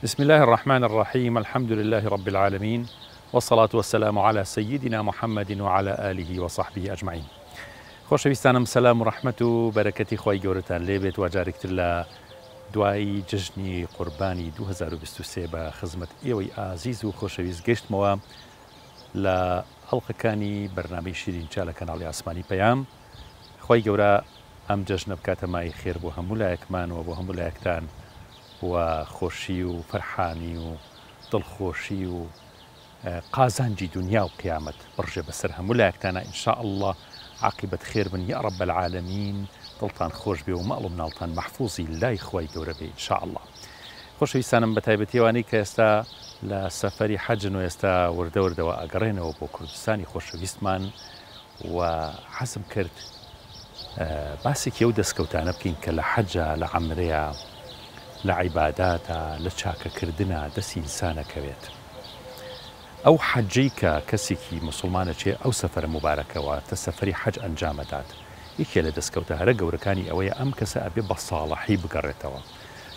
بسم اللە الرحمن الرحیم الحمد للە رب العالمین والصلاة والسلام علی سیدنا محمد وعلی آله وصحبه اجمعین خۆشەویستانم سەلام و ڕەحمەت و بەرەکەتی خوای گەورەتان لێ بێت وا جارێکتر لە دوای جەژنی قوربانی 2023 بە خزمەت ئێوەی ئازیز و خۆشەویست گەشتمەوە لە ئەڵقەکانی بەرنامەی شیرین چا لە کەناڵی ئاسمانی پەیام خوای گەورە ئەم جەژنە بکاتە مایەی خێر بۆ هەموو لایەکمان و بۆ هەموو لایەکتان و خۆشی و فەرحانی و دڵخۆشی و قازانجی دونیا و قیامەت بڕژێ بەسەر هەموو لایەکتانا ان شاء اللە عاقیبەت خێر بن یارب العالمین دڵتان خۆش بێ و ماڵ و مناڵتان مەحفوزی لای خوای گەورە بێ ان شاء اللە خۆشەویستانم بەتایبەتی ئەوانەی کە ئێستا لە سەفەری حەجن و ئێستا وردە وردەوە ئەگەڕێنەوە بۆ کوردستانی خۆشەویستمان و حەزم کرد باسێکی ئەو دەستکەوتانە بکەین کە لە حەجا، لە عەمرەیا، لە عیباداتا، لە چاکەکردنا دەستی ئینسان ئەکەوێت. ئەو حەجەی کە کەسێکی موسڵمان ئەچێ ئەو سەفەرە موبارەکە واتە سەفەری حەج ئەنجام ئەدات، یەکێ لە دەستکەوتە هەرە گەورەکانی ئەوەیە ئەم کەسە ئەبێ بە ساڵحی بگەڕێتەوە.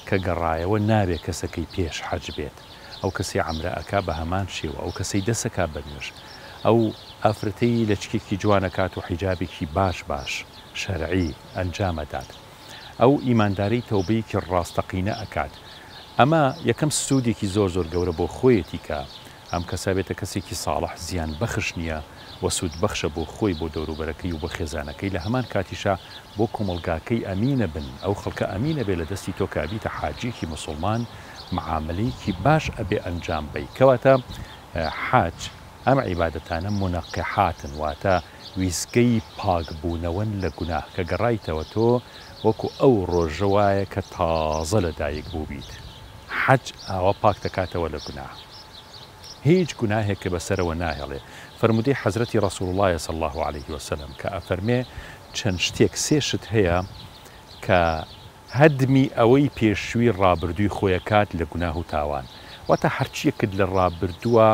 کە گەڕایەوە نابێ کەسەکەی پێش حەج بێت. ئەو کەسەی عەمرە ئەکا بە هەمان شێوە، ئەو کەسەی دەس ئەکا بە نوێژ، ئەو ئافرەتەی لەچکێکی جوان ئەکات و حیجابێکی باش باش، شەرعی، ئەنجام ئەدات، ئەو ئیماندارەی تەوبەیەکی ڕاستەقینە ئەکات، ئەمە یەکەم سوودێکی زۆر زۆر گەورە بۆ خۆیەتی کە ئەم کەسە بێتە کەسێکی ساڵح زیان بەخش نییە و سوود بەخشە بۆ خۆی بۆ دەوروبەرەکەی و بۆ خێزانەکەی لە هەمان کاتیشا بۆ کۆمەڵگاکەی ئەمینە بن ئەو خەڵکە ئەمینە بێ لە دەستی تۆ کە ئەبیتە حاجیەکی موسوڵمان معامەلەیەکی باش ئەبێ ئەنجام بەی کەواتە حەج ئەم عیبادەتانە مونەقیحاتن واتە ویستگەی پاک بوونەوەن لە گوناه کە گەڕایتەوە تۆ وەکو ئەو ڕۆژە وایە کە تازە لە دایک بووبیت حەج ئاوا پاک دەکاتەوە لە گوناه هیچ گوناهێک کە بەسەرەوە ناهێڵێ فەرموودەی حەزرەتی ڕەسوڵ اللە صلی اللە علیه وسلم کە ئەفەرمێ چەند شتێک سێ شت هەیە کە هەدمی ئەوەی پێشوی ڕابردووی خۆی ئەکات لە گوناه و تاوان واتە هەرچیەکت لە ڕابردووە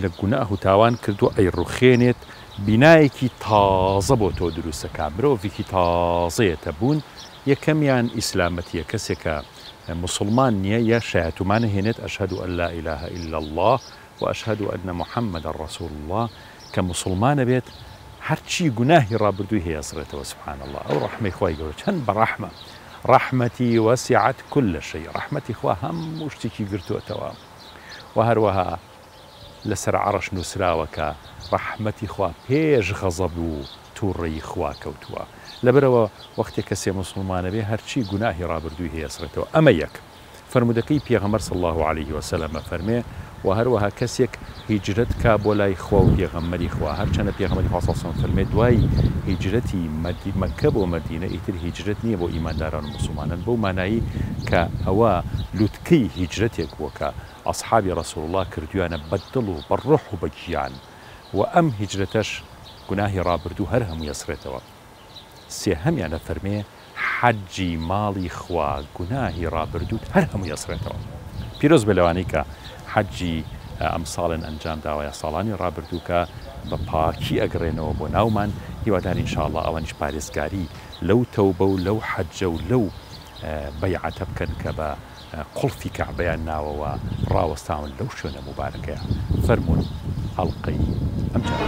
لە گوناه و تاوان کردووە ئەیڕوخێنێت بینایەکی تازە بۆ تۆ دروست ئەکا مرۆڤێکی تازەیەتە بوون یەکەمیان ئیسلامەتیە کەسێکە موسڵمان نیە یە شایەتومان ئەهێنێت اشهد ان لا اله الا اللە و اشهد ان محمدا رسول اللە کە موسڵمان ئەبێت هەرچی گوناهی ڕابردووی هەیە ئەسڕێتەوە سبحان اللە ئەو ڕەحمەی خوای گەورە چەند بەڕەحمە ڕەحمەتی وسعت کل شیء ڕەحمەتی خوا هەموو شتێکی گرتووەتەوە و هەروەها لەسەر عەڕش نووسراوە کە ڕەحمەتی خوا پێش غەزەب و تووڕەیی خوا کەوتووە لەبەرئەوە وەختێ کەسێ موسڵمانەبێ هەرچی گوناهی ڕابردووی هەیە ئەسڕێتەوە ئەمە یەک. فەرموودەکەی پێغەمبەر صلی اللە علیه وسلم ئەفەرمێ، وە هەروەها کەسێک هیجرەت کا بۆ لای خوا و پێغەمبەری خوا، هەرچەندە پێغەمبەری خوا صلی اللە علیه وسلم فەرمێ دوای هیجرەتی مەککە بۆ مەدینە ئیتر هیجرەت نیە بۆ ئیمانداران و موسڵمانان بەو مانایەی کە ئەوە لوتکەی هیجرەتێک بووە کە ئەصحابی رسول اللە کردویانە بە دڵ و بە ڕۆح و بە گیان وە ئەم هیجرەتەش گوناهی ڕابردوو هەر هەمووی ئەسڕێتەوە. سێهەمیان ئەفەرمێ، حەجی ماڵی خوا گوناهی ڕابردووت هەر هەمووی ئەسڕێتەوە. پیرۆز بێ لەوانەی کە حەجی ئەمساڵیان ئەنجام داوە یا ساڵانی ڕابردوو کە بە پاکی ئەگڕێنەوە بۆ ناومان، هیوادارین ان شاء اللە ئەوانیش پارێزگاری لەو تەوبە و لەو حەجە و لەو بەیعەتە بکەن کە بە قوڵفی کەعبەیان ناوە و ڕاوەستاون لەو شوێنە موبارەکەیا. فەرموون ئەڵقەی ئەمجارە.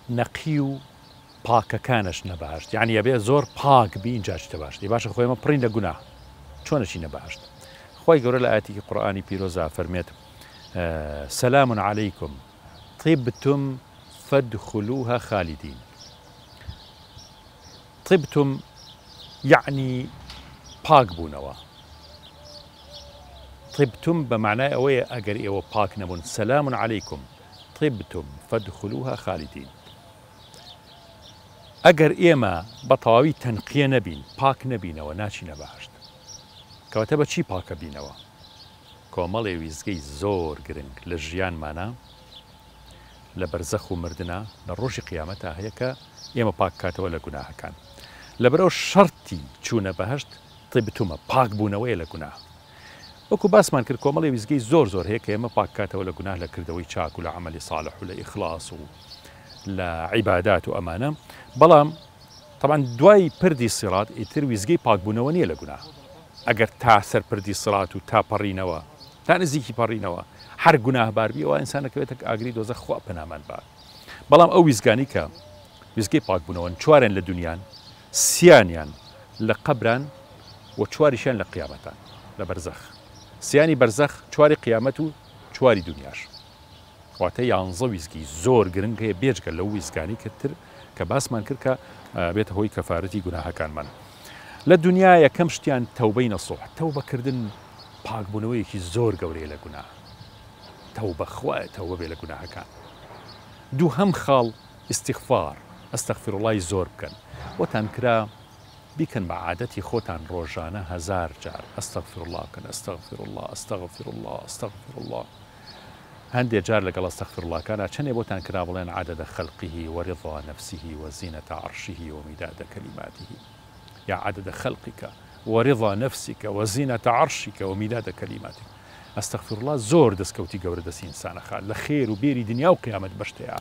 نەقی و پاکەکان ئەچنە بەهەشت یەعنی ئەبێ زۆر پاک بی ئینجا ئەچیتە بەهەشت ئەی باشە خۆ ئێمە پڕین لە گوناه چۆن ئەچینە بەهەشت خوای گەورە لە ئایەتێکی قورئانی پیرۆزا فەرمێت سلام علیکم طبتم فادخلوها خالدین طبتم یەعنی پاک بوونەوە طبتم بە معنای ئەوەیە ئەگەر ئێوە پاک نەبوون سلام علیکم طبتم فادخلوها خالدین ئەگەر ئێمە بە تەواوی تەنقیە نەبین پاک نەبینەوە ناچینە بەهەشت کەواتە بە چی پاکە بینەوە کۆمەڵێ ویزگەی زۆر گرنگ لە ژیانمانە لە بەرزەخ و مردنا لە ڕۆژی قیامەتا هەیە کە ئێمە پاک کاتەوە لە گوناهەکان لەبەرئەوە شەرتی چوونە بەهەشت طبتمە پاک بوونەوەیە لە گوناه وەکو باسمان کرد کۆمەڵی ویزگەی زۆر زۆر هەیە کە ئێمە پاک کاتەوە لە گوناه لە کردەوەی چاک و لە عەمەلی صالح و لە ئیخلاص و لە عیبادات و ئەمانە بەڵام طبعا دوای پردی سیڕات ئیتر ویزگەی پاکبوونەوە نییە لە گوناه. ئەگەر تا سەر پردی سڕات و تا پەڕینەوە تا نزیکی پەڕینەوە هەر گوناهبار بی ئەوا ئینسان ئەکەوێتە ئاگری دۆزەخ خوا پەنامان با. بەڵام ئەو ویستگانەی کە ویستگەی پاکبوونەوەن چواریان لە دونیان، سیانیان لە قەبران و چواریشیان لە قیامەتان، لە بەرزەخ. سیانی بەرزەخ، چواری قیامەت و چواری دونیاش. واتە یانزە ویستگەی زۆر گرنگ هەیە بێجگە لەو ویستگانەی کە تر کە باسمان کرد کە بێتە هۆی کەفارەتی گوناهەکانمان. لە دونیا یەکەم شتیان تەوبەی نەسوح، تەوبەکردن پاکبوونەوەیەکی زۆر گەورەیە لە گوناه. تەوبە خوایە تەوبە بێ لە گوناهەکان. دووهەم خاڵ ئیستیغفار، ئەستەغفیروڵای زۆر بکەن. بۆتان کرا بیکەن بە عادەتی خۆتان ڕۆژانە هەزار جار ئەستەغفیروڵا بکەن، ئەستەغفیروڵا، ئەستەغفیروڵا، ئەستەغفیروڵا. هەندێ جار لەگەڵ ئەستەغفیروڵاکانا چەنێ بۆتان کرا بڵێن عدد خلقه ورضا نفسه وزینة عرشه ومداد کلماته یا عدد خلقک ورضا نفسک وزینة عرشک ومداد کلماتک. استغفراللە زۆر دەستکەوتی گەورە دەستی ئینسان ئەخات لە خێر و بێری دنیا و قیامەت بەشتەیە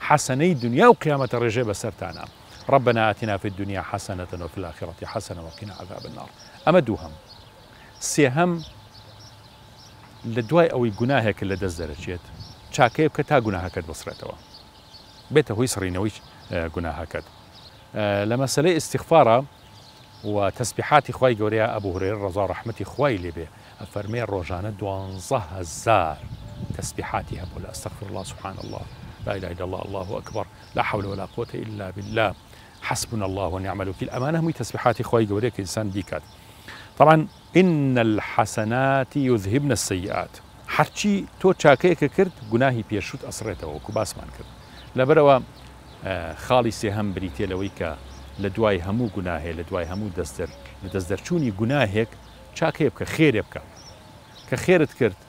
حەسەنەی دنیا و قیامەتە ڕێژێ بەسەرتانا ربنا آتنا فی الدنیا حسنة وفی الآخرة حسنة وقنا عذاب النار ئەمە دووهەم سێهەم لە دوای ئەوەی گوناهێکت لە دەست دەرەچێت چاکەیە بکە تا گوناهەکەت بسڕێتەوە بێتە هۆی سڕینەوەی گوناهەکەت لە مەسەلەی ئیستیغفارا و تەسبیحاتی خوای گەورەیە ئەبو هورەیرە ڕەزا و ڕەحمەتی خوای لێ بێ ئەفەرمێ ڕۆژانە 12,000 تەسبیحاتی هەبوو لە استغفر الله سبحان الله لا اله الا الله الله اکبر لا حول ولا قوة الا بالله حسبنا الله ونعم الوکیل ئەمانە هەمووی تەسبیحاتی خوای گەورەیە کە ئینسان بیکات طبعا ان الحسنات یذهبن السیئات هەرچی تۆ چاکەیەکە کرد گوناهی پێشوت ئەسڕێتەوە وەکو باسمان کرد لەبەرئەوە خاڵی سێهەم بریتیە لەوەی کە لە دوای هەموو گوناهێ لە دوای هەموو دەست دەر لە دەست دەرچوونی گوناهێک چاکەیە بکە خێرێ بکە کە خێرت کرد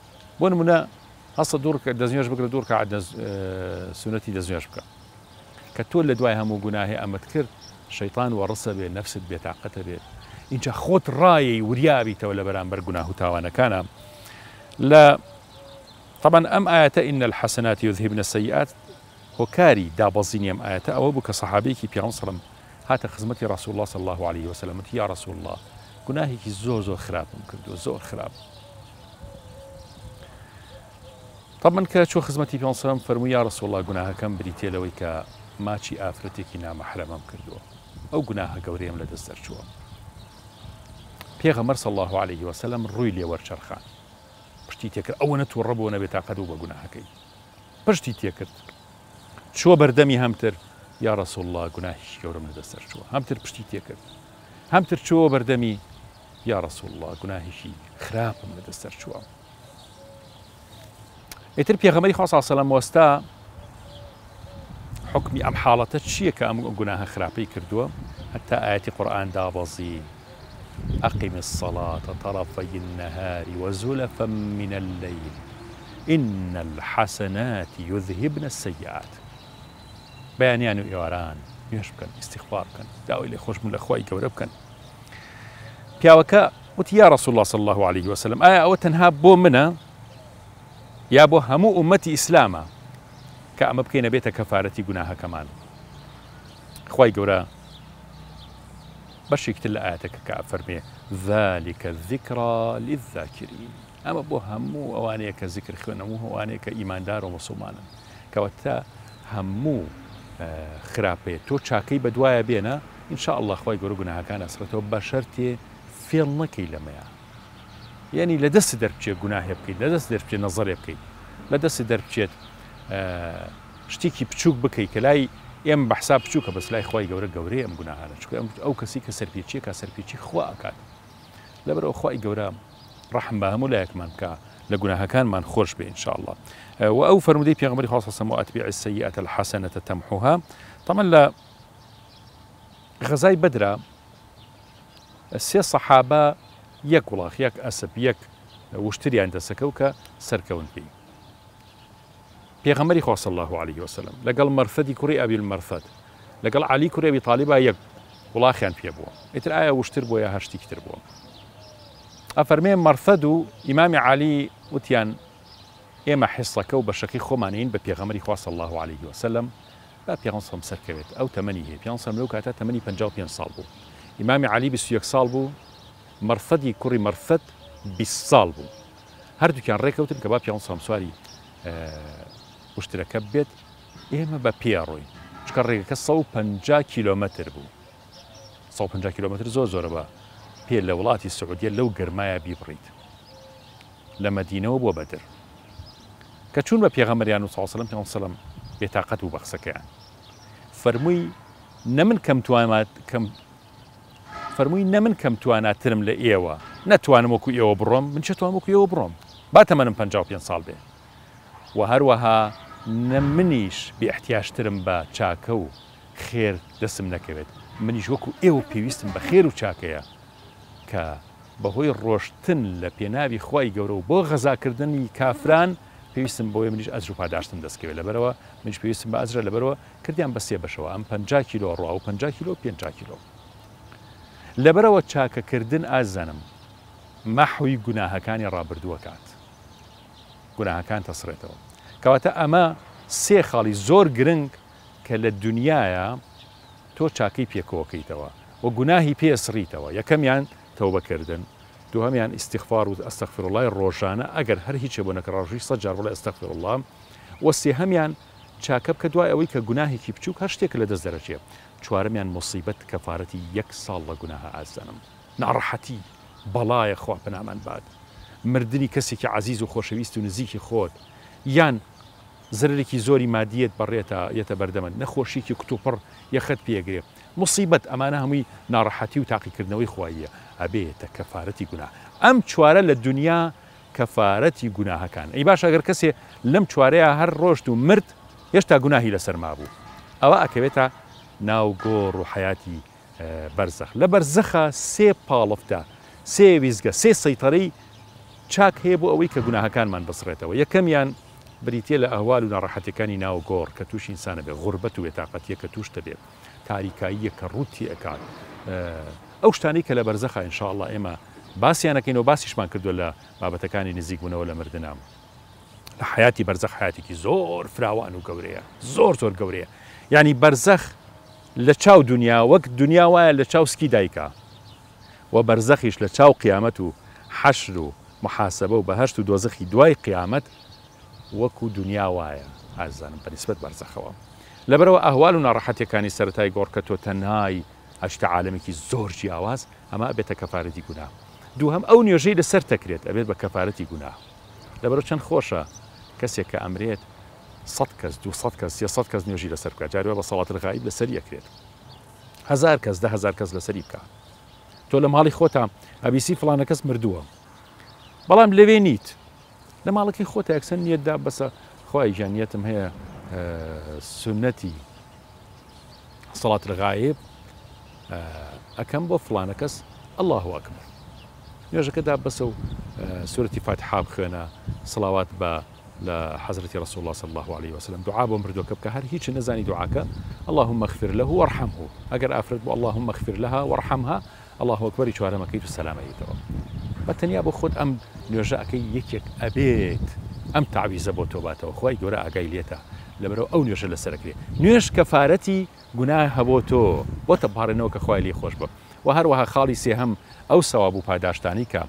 بۆ نمونە هەستە دوو ڕکە دەستنوێژ بگرە دوو ڕکعات سونەتی دەستنوێژ بکە کە تۆ لە دوای هەموو گوناهێ ئەمەت کرد شەیتان وەڕسە بێ نەفست بێتاقەتە بێت ئینجا خۆت ڕایەی وریابیتەوە لە بەرامبەر گوناه و تاوانەکانە لە طبعا ئەم ئاەتە إن الحسنات يذهبن السيئات هۆکاری دابەزینی ئەم ئایەتە ئەوە بوو کە سەحابەیەکی پێغەمبەر صلی اللە هاتە خزمەتی ڕەسوڵ اللە صلی اللە علیه وسلم وتی یا ڕەسوڵ اللە گوناهێکی زۆر زۆر خراپم کردووە زۆر خراپ طبعا کە چوە خزمەتی پێغەمبەر صلی اللە فەرمووی یا ڕەسوڵ اللە گوناهەکەم بریتیە لەوەی کە ماچی ئافرەتێکی نامەحرەمەم کردووە ئەو گوناهە گەورەیەم لەدەست دەرچووە پێغەمبەر صلی اللە علیه وسلم ڕووی لێ وەرچەرخان پشتی تێکرد ئەوەنە تووڕە بووە نەبێتاقەت بوو بە گوناهەکەی پشتی تێکرد چووە بەردەمی هەمتر یا رسول اللە گوناهێکی گەورەم لەدەست دەرچووە هەمتر پشتی تێکرد هەمتر چووە بەردەمی یا رسول اللە گوناهێکی خراپم لەدەست دەرچووە ئیتر پێغەمبەری خوا صلی سەلام وەستا حکمی ئەم حاڵەتە چییە کە ئەم گوناهە خراپەی کردووە هەتا ئاەتی قورآن دابەزی أقم الصلاة طرفي النهار وزلفا من الليل ان الحسنات یذهبن السیئات بەیانیان و ئێواران نوێژ بکەن ئیستیغفار بکەن داوای لێخۆشبوون لە خوای گەورە بکەن پیاوەکە وتی یا رسول الله صلی الله علیه وسلم ئایا ئەوە تەنها بۆ منە یا بۆ هەموو ئومەتی ئیسلامە کە ئەمە بکەینە بێتە کەفارەتی گوناهەکەمان خوای گەورە بەشێکی تر لە ئاەتەکە کە ئەفەرمێ ذلك ذکرى للذاکرین ئەمە بۆ هەموو ئەوانەیە کە زیکر خوێن هەموو ئەوانەیە کە ئیماندار و موسڵمانن کەواتە هەموو خراپەیە تۆ چاکەی بەدوایە بێنە ان شاء اللە خوای گەورە گوناهەکان ئەسڕێتەوە بە شەرتێ فێڵ نەکەی لەمەیا یعنی لە دەست دەربچێت گوناهێ بکەیت لە دەست دەربچێت نەزەرێ بکەیت لە دەست دەربچێت شتێکی بچووک بکەیت کە لای ئێمە بە حساب بچووکە بەس لای خوای گەورە گەورەیە ئەم گوناهانە چونکە ئەو کەسی کە سەرپێچیەکە سەرپێچی خوا ئەکات لەبەرئەوە خوای گەورە ڕەحم بە هەموو لایەکمان بکا لە گوناهەکانمان خۆش بێ ان شاء اللە وە ئەو فەرموودەی پێغەمبەری خوا صلی الله علیه و سلم واتبع السیئة الحسنة تمحها طبعا لە غەزای بەدرا سێ سەحابە یەک وڵاخ یەک ئەسپ یەک وشتریان دەسەکەو کە سەرکەون پێی پێغەمبەری خوا صلی اللە علیه وسلم لەگەڵ مەرثەدی کوڕی ئەبی المەرثەد لەگەڵ عەلی کوڕی ئەبی تالیبا یەک وڵاخیان پێ بووە ئیتر ئایا وشتر بووە یا هەر شتێکی تر بووە ئەفەرمێ مەرثەد و ئیمامی عەلی وتیان ئێمە حیسەکە و بەشەکەی خۆمانین بە پێغەمبەری خوا صلی اللە علیه وسلم با پێغەمبەر صلی سەرکەوێت ئەو تەمەنی هەیە پێغەمبەر صلی لەو کاتە تەمەنی 55 ساڵ بوو ئیمامی عەلی 21 ساڵ بوو. مەرثەدی کوڕی مەرثەد 20 ساڵ بوو. هەردووکیان ڕێکەوتن کە با پیاوەن سڵام سواری وشترەکە بێت، ئێمە بە پێ ئەڕۆین، چونکە ڕێگەکە 150 کیلۆمەتر بوو. 150 کیلۆمەتر زۆر زۆرە بە پێ لە وڵاتی سعودیە لەو گەرمایە بیبڕیت. لە مەدینەوە بۆ بەدر. کە چوون بە پێغەمبەریان و صلی اللە علیە و سلم بێتاقەت بوو بە قسەکەیان. فەرمووی نە من کەم توانات کەم فەرمووی نە من کەم تواناترم لە ئێوە نەتوانم وەکو ئێوە بڕۆم من چێتوانم وەکو ئێوە بڕۆم با تەمەنم 55 ساڵ بێ و هەروەها نە منیش بێ احتیاجترم بە چاکە و خێر دەسم نەکەوێت منیش وەکو ئێوە پێویستم بە خێر و چاکەیە کە بەهۆی ڕۆشتن لە پێناوی خوای گەورە و بۆ غەزاکردنی کافران پێویستم بەوەیە منیش ئەجر و پاداشتم دەست کەوێت لەبەرئەوە منیش پێویستم بە ئەجرە لەبەرئەوە کردیان بە سێ بەشەوە ئەم 50 کیلۆ ڕوا و 50 کیلۆ 50 کیلۆ لەبەرئەوە چاکەکردن ئازیزانم مەحوی گوناهەکانی ڕابردووە کات گوناهەکان تەسڕێتەوە کەواتە ئەمە سێ خاڵی زۆر گرنگ کە لە دنیاە تۆ چاکەی پێ کۆکەیتەوە و گوناهی پێ سڕیتەوە، یەکەمیان تەوبە کردن، دووهەمیان ئیستیغفار و استغفراللە ی ڕۆژانە ئەگەر هەر هیچێ بۆ نەکرا ڕۆژی سەت جار بڵێ استغفر اللە، وە سێهەمیان چاکە بکە دوای ئەوەی کە گوناهێکی بچوک هەر شتێکت لە دەست دەرەچێ، چوارەمیان موسیبەت کەفارەتی یەک ساڵ لە گوناهە ئازیزانم ناڕەحەتی بەڵایە خوا پەنامان بات مردنی کەسێکی عەزیز و خۆشەویست و نزیکی خۆت یان زەرەرێکی زۆری مادییەت بەڕێتە یەتە بەردەمت، نەخۆشیەکی کتوپڕ یەخەت پێ ئەگرێ، موسیبەت، ئەمانە هەمووی ناڕەحەتی و تاقیکردنەوەی خواییە، ئەبێتە کەفارەتی گوناه. ئەم چوارە لە دونیا کەفارەتی گوناهەکان. ئەی باشە ئەگەر کەسێ لەم چوارەیا هەر ڕۆشت و مرد هێشتا گوناهی لەسەر مابوو ئەوە ئەکەوێتە ناو گۆڕ و حەیاتی بەرزەخ. لە بەرزەخا سێ پاڵفتە، سێ ویستگە، سێ سەیتەرەی چاک هەیە بۆ ئەوەی کە گوناهەکانمان بسڕێتەوە. یەکەمیان بریتییە لە ئەهوال و ناڕەحەتیەکانی ناو گۆڕ کە تووشی ئینسان ئەبێ، غوربەت و بێتاقەتییە کە تووشت ئەبێ، تاریکاییە کە ڕووت تێ ئەکات، ئەو شتانەی کە لە بەرزەخا ان شاء اللە ئێمە باسیان ئەکەین و باسیشمان کردووە لە بابەتەکانی نزیکبوونەوە لە مردنا. لە حەیاتی بەرزەخ حەیاتێکی زۆر فراوان و گەورەیە، زۆر زۆر گەورەیە. یانی بەرزەخ لە چاو دونیا وەک دونیا وایە لە چاو سکی دایکا و بەرزەخیش لە چاو قیامەت و حەشر و محاسەبە و بەهەشت و دۆزەخی دوای قیامەت وەکو دونیا وایە ئازیزانم بە نیسبەت بەرزەخەوە لەبەرئەوە ئەهوال و ناڕەحەتیەکانی سەرەتای گۆڕ کە تۆ تەنهای ئەچیتە عالەمێکی زۆر جیاواز ئەمە ئەبێتە کەفارەتی گوناه دووهەم ئەو نوێژەی لەسەر تەکرێت ئەبێت بە کەفارەتی گوناه لەبەرئەوە چەند خۆشە کەسێک کە ئەمرێت سەت کەس دووسەت کەس سێسەت کەس نوێژی لەسەر بکات جاری وا بە صلات الغائب لەسەری ئەکرێت هەزار کەس 10,000 کەس لەسەری بکات تۆ لە ماڵی خۆتا ئەبیسی فڵانە کەس مردووە بەڵام لەوێ نیت لە ماڵەکەی خۆتا یەکسەر نیەتدا بەسە خوای گیان نیەتم هەیە سنەتی صلات الغائب ئەکەم بۆ فڵانە کەس الله اکبر نوێژەکەدا بەسە و سورەتی فاتحا بخوێنە سڵاوات بە لە حەزرەتی رسول اللە صلی اللە علیە وسلم دوعا بۆ مردووەکە بکە هەر هیچ نەزانی دوعاکە اللهم اغفر له وارحمه ئەگەر ئافرەت بوو اللهم اغفر لها وارحمها الله اکبری چوارەم ئەکەیت و سەلام ئەیتەوە بە تەنیا بۆ خۆت ئەم نوێژە ئەکەی یەکێک ئەبێت ئەم تەعویزە بۆ تۆ باتەوە خوای گەورە ئاگای لێتە لەبەرئەوە ئەو نوێژە لەسەر ئەکرێ نوێژ کەفارەتی گوناهە بۆ تۆ بۆتە پاڕێنەوە کە خوای لێ خۆش بە وە هەروەها خاڵی سێهەم ئەو سەواب و پاداشتانەی کە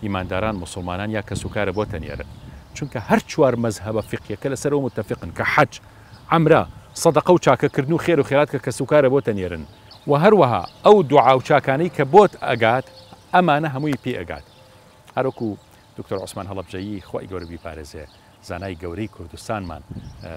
ئیمانداران، موسڵمانان یا کەسوکارە بۆتە نێرن، چونکە هەر چوار مەزهەبە فیقهیەکە لەسەر ئەوە متەفقن کە حەج، عەمرە، سەدەقە و چاکە کردن و خێر و خێرات کە کەسوکارە بۆتە نێرن، وە هەروەها ئەو دوعا و چاکانەی کە بۆت ئەگات ئەمانە هەمووی پێ ئەگات. هەروەکو دکتۆر عوسمان هەڵەبجەیی خوای گەورە بیپارێزێ زانای گەورەی کوردستانمان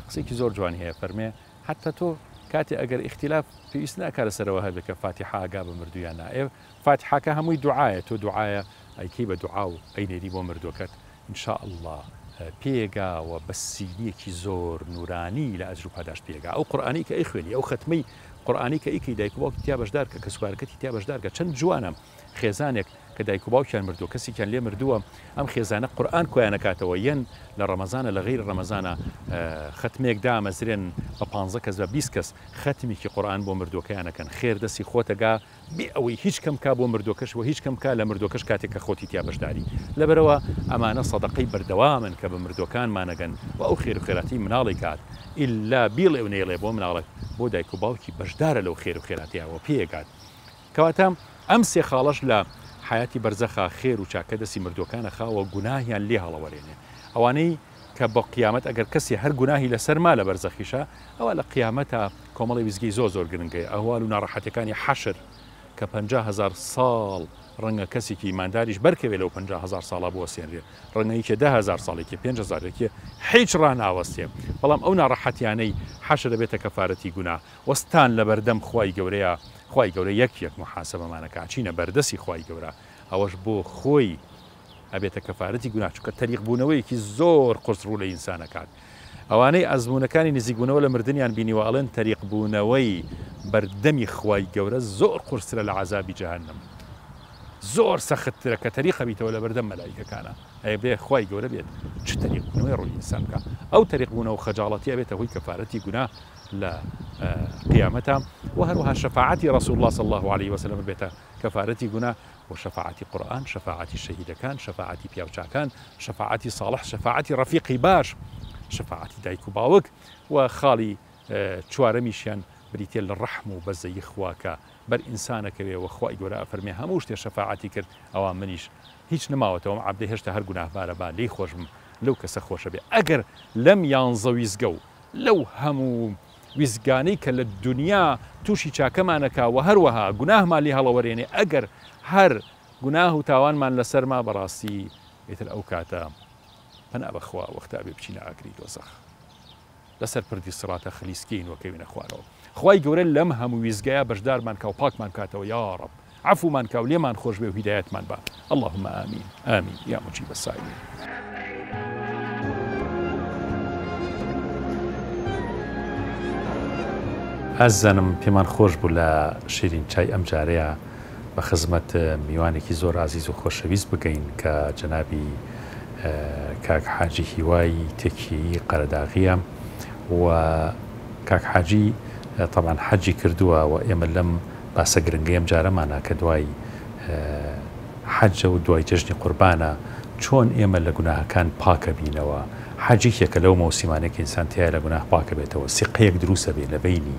قسەیەکی زۆر جوانی هەیە فەرمێ، حەتتا تۆ کاتێ ئەگەر ئیختیلاف پێویست ناکا لەسەرەوە هەبێ کە فاتیحە ئەگا بە مردوو یان نا ئێ فاتیحاکە هەمووی دوعایە تۆ دوعایە ئەیکەی بە دوعا و ئەینێری بۆ مردووەکەت ان شاء اللە پێگا و بە سینیەکی زۆر نورانی لە ئەجر و پاداشت پێگا ئەو قورئانەی کە ئەیخوێنی ئەو خەتمەی قورئانی کە ئەیکەی دایک و باوکی تیا بەشدار کە کەسوکارەکەتی تیا بەشدار کە چەند جوانە خێزانێک کە دایک و باوکیان مردووە کەسێکیان لێ مردووە ئەم خێزانە قورئان کۆیان ئەکاتەوە یەن لە ڕەمەزانە لە غەیری ڕەمەزانە خەتمێک دامەزرێن بە پانزە کەس بە 20 کەس خەتمێکی قورئان بۆ مردووەکەیان ئەکەن خێر دەستی خۆتەگا بێ ئەوەی هیچ کەم کا بۆ مردووەکەش وە هیچ کەم کا لە مردووەکەش کاتێک کە خۆتی تیا بەشداری لەبەرئەوە ئەمانە سەدەقەی بەردەوامن کە بە مردووەکانمان ئەگەن وە ئەو خێر و خێراتی مناڵی کات ئیلا بیڵێ و نەیڵێ بۆ مناڵەک بۆ دایک و باوکی بەشدارە لەو خێر و خێراتەیا وە پێی ئەگات کەواتە ئەم سێ خاڵەش لە حەیاتی بەرزەخا خێر و چاکە دەستی مردووەکان ئەخا و گوناهیان لێ هەڵەوەرێنێ. ئەوانەی کە بۆ قیامەت ئەگەر کەسێ هەر گوناهی لەسەر ما لە بەرزەخیشا ئەوا لە قیامەتا کۆمەڵێ ویستگەی زۆر زۆر گرنگ هەیە ئەهوال و ناڕەحەتیەکانی حەشر کە 50,000 ساڵ ڕەنگە کەسێکی ئیمانداریش بەرکەوێ لەو 50,000 ساڵە بوەستێنرێ ڕەنگە یەکێ 10,000 ساڵ یەکێ 5,000 یەکێ حیچ ڕاناوەستێ بەڵام ئەو ناڕەحەتیانەی حەشر ئەبێتە کەفارەتی گوناه وەستان لەبەردەم خوای گەورەیا خوای گەورە یەک یەک موحاسەبەمان ئەکا ئەچینە بەردەسی خوای گەورە ئەوەش بۆ خۆی ئەبێتە کەفارەتی گوناه چونکە تەریق بوونەوەیەکی زۆر قورس ڕوو لە ئینسان ئەکات ئەوانەی ئەزموونەکانی نزیک بوونەوە لە مردنیان بینیوە ئەڵێن تەریق بوونەوەی بەردەمی خوای گەورە زۆر قورسترە لە عەزابی جەهەنم زۆر سەختترە کە تەریق ئەبیتەوە لەبەردەم مەلائیکەکانا ئەبێ خوای گەورە بێت چ تەریق بوونەوەی ڕووی ئینسان بکا ئەو تەریق بوونەوە خەجاڵەتی ئەبێتە هۆی کەفارەتی گوناه لە قیامەتا وە هەروەها شەفاعەتی رسول اللە صلی اللە علیە وسلم بێتە کەفارەتی گوناه وە شەفاعەتی قورئان شەفاعەتی شەهیدەکان شەفاعەتی پیاوچاکان شەفاعەتی صاڵح شەفاعەتی ڕەفیقی باش شەفاعەتی دایک و باوک وە خاڵی چوارەمیشیان بریتیە لە ڕەحم و بەزەیی خوا کە بەر ئینسانەکەوێ وە خوای گەورە ئەفەرمێ هەموو شتێ شەفاعەتی کرد ئەوا منیش هیچ نەماوەتەوە ئەم عەبدە هێشتا هەر گوناهبارە با لێی خۆش بم لەو کەسە خۆشە بێ ئەگەر لەم یانزە ویزگە و لەو هەموو ویستگانەی کە لە دونیا تووشی چاکەمان ئەکا وە هەروەها گوناهمان لێ هەڵەوەرێنێ ئەگەر هەر گوناه و تاوانمان لەسەر ما بەڕاستی ئیتر ئەو کاتە پەنا بە خوا وەختە ئەبێ بچینە ئاگری دۆزەخ لەسەر پردی سڕاتە خلیسکێین و کەوینە خوارەوە خوای گەورە لەم هەموو ویستگەیە بەشدارمان کا و پاکمان کاتەوە یاڕەب عەفومان کا و لێمان خۆش بێ و هیدایەتمان با اللهم آمین آمین یا مجیب السائلین. ئازیزانم پێمان خۆش بوو لە شیرین چای ئەم جارەیە بە خزمەت میوانێکی زۆر ئازیز و خۆشەویست بگەین کە جەنابی کاک حاجی هیوای تەکیەیی قەرەداغیە و کاک حاجی تەبعەن حەجی کردووە و ئێمە لەم باسە گرنگەی ئەم جارەمانە کە دوای حەجە و دوای جەژنی قوربانە چۆن ئێمە لە گوناهەکان پاکەبینەوە حەج یەکێکە لەو مەوسیمانەی کە ئینسان تیایا لە گوناه پاکەبێتەوە سیقەیەک دروست ئەبێ لە بەینی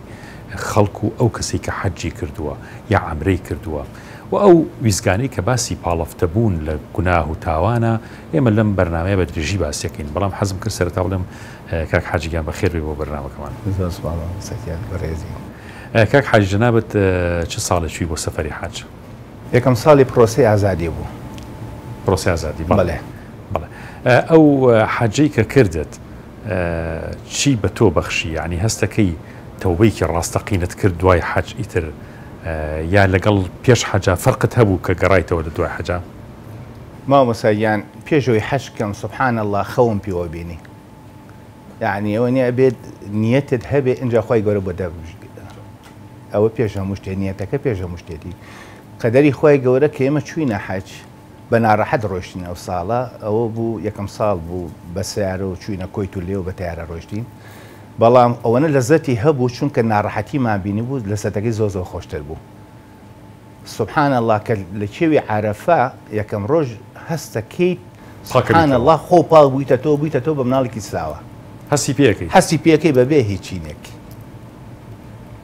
خەڵک و ئەو کەسەی کە حەجی کردووە یا عەمرەی کردووە و ئەو ویزگانەی کە باسی پاڵفتە بوون لە گوناه و تاوانە ئێمە لەم بەرنامەیە بە درێژی باسیەکەین بەڵام حەزم کرد سەرەتا بڵێم کاک حاجی گیان بەخێر بێی بۆ بەرنامەکەمان. زۆر سوپاس مامۆستا گیان بەڕێزی. کاک حاجی جەنابت چ ساڵێ چووی بۆ سەفەری حەج؟ یەکەم ساڵی پرۆسەی ئازادی بوو. پرۆسەی ئازادی بەڵێ. بەڵێ. ئەو حەجەی کە کردت چی بە تۆ بەخشی؟ یانی هەستەکەی تەوبەیەکی ڕاستەقینەت کرد دوای حەج ئیتر یا لەگەڵ پێش حەجا فەرقت هەبوو کە گەڕایتەوە لە دوای حەجا؟ مامۆستا گیان پێش ئەوەی حەج بکەم سبحان اللە خەوم پێوە بینی یەعنی ئەوە نیە ئەبێت نیەتت هەبێ ئینجا خوای گەورە بۆ ئەوە پێش هەموو شتێ نیەتەکە پێش هەموو شتێتی قەدەری خوای گەورە کە ئێمە چووینە حەج بە ناڕەحەت ڕۆشتین ئەو ساڵە ئەوە بوو یەکەم ساڵ بوو بە سیارە و چووینە کۆیت و لێو بە تیارە ڕۆشتین بەڵام ئەوەنە لەزەتی هەبوو چونکە ناڕەحەتیمان بینی بوو لەزەتەکەی زۆر زۆر خۆشتر بوو سبحان اللە کە لە کێوی عەرەفە یەکەم ڕۆژ هەستەکەیت سبحان اللە خۆ پاک بوویتە تۆ بوویتە تۆ بە مناڵێکی ساوە هەستی پێەکەی هەستی پێەکەی بەبێ هیچینێک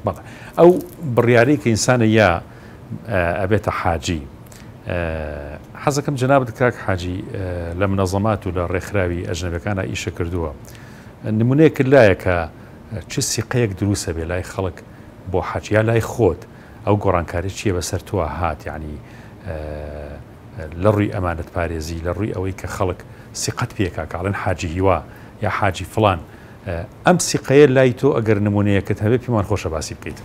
بەڵێ ئەو بڕیارەی کە ئینسانە یا ئەبێتە حاجی حەزەکەم جەنابت کاک حاجی لە منەزەمات و لە ڕێکخراوی ئەجنەبەکانە ئیشە کردووە نمونەیەکرد لایە کە چ سیقەیەک دروستە بێ لای خەڵک بۆ حەج یا لای خۆت ئەو گۆڕانکاری چیە بەسەر تۆ هات یانی لە ڕووی ئەمانەت پارێزی لە ڕووی ئەوەی کە خەڵک سیقەت پێکا کە ئەڵێن حاجی هیوا یا حاجی فڵان ئەم سیقەیە لای تۆ ئەگەر نمونەیەکت هەبێ پێمان خۆشە باسی بکەیت.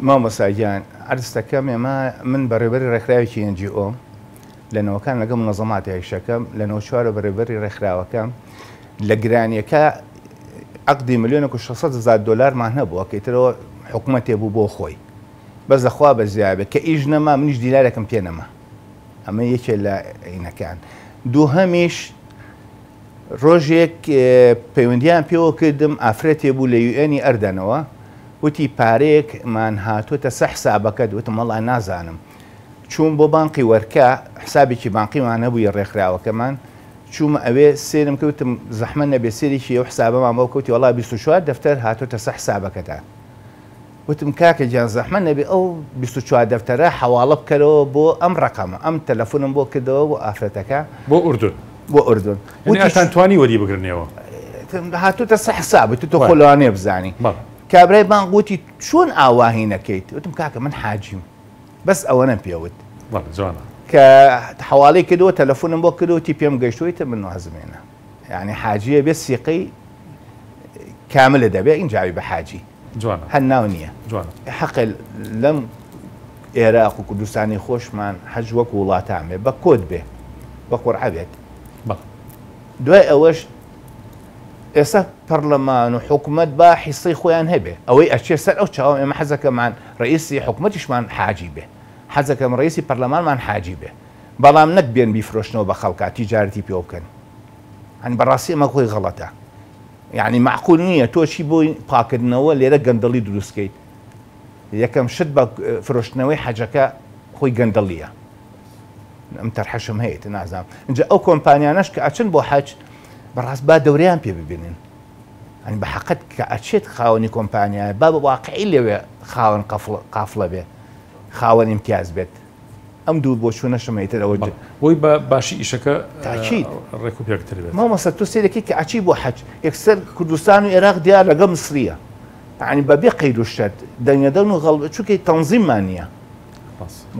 مامۆستا گیان عەرز دەکەم ئێمە من بەڕێوبەری ڕێکخراوێکی ئێن جی ئۆم لە نەوەکان لەگەڵ منەزەمات ئیشەکەم لە نەوە چوارە بەڕێوبەری ڕێکخراوەکەم لە گرانیەکە عەقدی ملیۆنێک و 600 هەزار دۆلارمان هەبووە کە ئیترەوە حکومەتێ بوو بۆ خۆی بەس لە خوا بەزیا بێ کە ئیش نەما منیش دینارێکم پێ نەما ئەمە یەکێ لە ئینەکان دووهەمیش ڕۆژێک پەیوەندیان پێوە کردم ئافرەتێ بوو لە یوئێنی ئەردەنەوە وتی پارەیەکمان هاتووەتە سە حسابەکەت وتم وەڵا نازانم چووم بۆ بانقی وەرکە حسابێکی بانقیمان هەبوو یە ڕێکخراوەکەمان چوومە ئەوێ سێرم کرد وتم زەحمەت نەبێ سێرێکی ئەو حسابەمان بۆ بکە وتی وەڵا 24 دەفتەر هاتۆتە سەر حسابەکەتان. وتم کاکە گیان زەحمەت نەبێ ئەو 24 دەفتەرە حەواڵە بکەرەوە بۆ ئەم ڕەقەمە، ئەم تەلەفونم بۆ کردەوە بۆ ئافرەتەکە. بۆ ئوردن. بۆ ئوردن. یعنی ئەتان توانی وەری بگرنەوە؟ هاتووتە سەر حسابت، تۆ خۆ لەوانەیە بزانی. کابرای بانق وتی چۆن ئاوا هینەکەیت؟ وتم کاکە من حاجیم. بەس ئەوەنەم پێ وت. بەڵێ جوانە. کە حەواڵەی کردەوە تەلەفونم بۆ کردەوە وتی پێم گەیشتووە وتم من وازم هێنا. یعنی حاجیە بێ سیقەی کاملە دەبێ ئینجا بە حاجی. جوانە. هەر ناو نییە. جوانە. حەقە لەم ئێراق و کوردستانی خۆشمان حەج وەک وڵاتان بێ بە کۆد بێ بە قورعە بێت. بەڵێ. دوای ئەوەش ئێستا پەرلەمان و حکومەت با حیسەی خۆیان هەبێ ئەوەی ئەچێ سەر ئەو چاوم ئێمە حەزەکەمان ڕئیسی حکومەتیشمان حاجی بێ حەزەکەم ڕئیسی پەرلەمانمان حاجی بێ بەڵام نەک بێن بیفرۆشنەوە بە خەڵکا تیجارەتی پێوە بکەن یانی بەڕاستی ئەمە خۆی غەڵەتە یانی مەعقول نییە تۆ چی بۆی پاکردنەوە لێرە گەندەڵی دروست کەیت یەکەم شت بە فرۆشتنەوەی حەجەکە خۆی گەندەڵیە ئەم تەرحەشم هەیە تە نازانم اینجا ئەو کۆمپانیانەش کە ئەچن بۆ حەج بەڕاست با دەورەیان پێ ببینن ئەنی بە حەقت کە ئەچێت خاوەنی کۆمپانیایە با بە واقعی لەوێ خاوەن قافڵە بێ خاوەن ئیمتیاز بێت ئەم دوو بۆچوونەشم هەیە تر ئەوە بۆی بە باشی ئیشەکە تاکید ڕێک و پێکتر بێت. مامۆستا تۆ سەیرەکەی کە ئەچی بۆ حەج یەکسەر کوردستان و ئێراق دیار لەگەڵ میسریە یانی بەبێ قەید و شەرت دەنگەدەنگ و غەڵ چونکە تەنزیممان نییە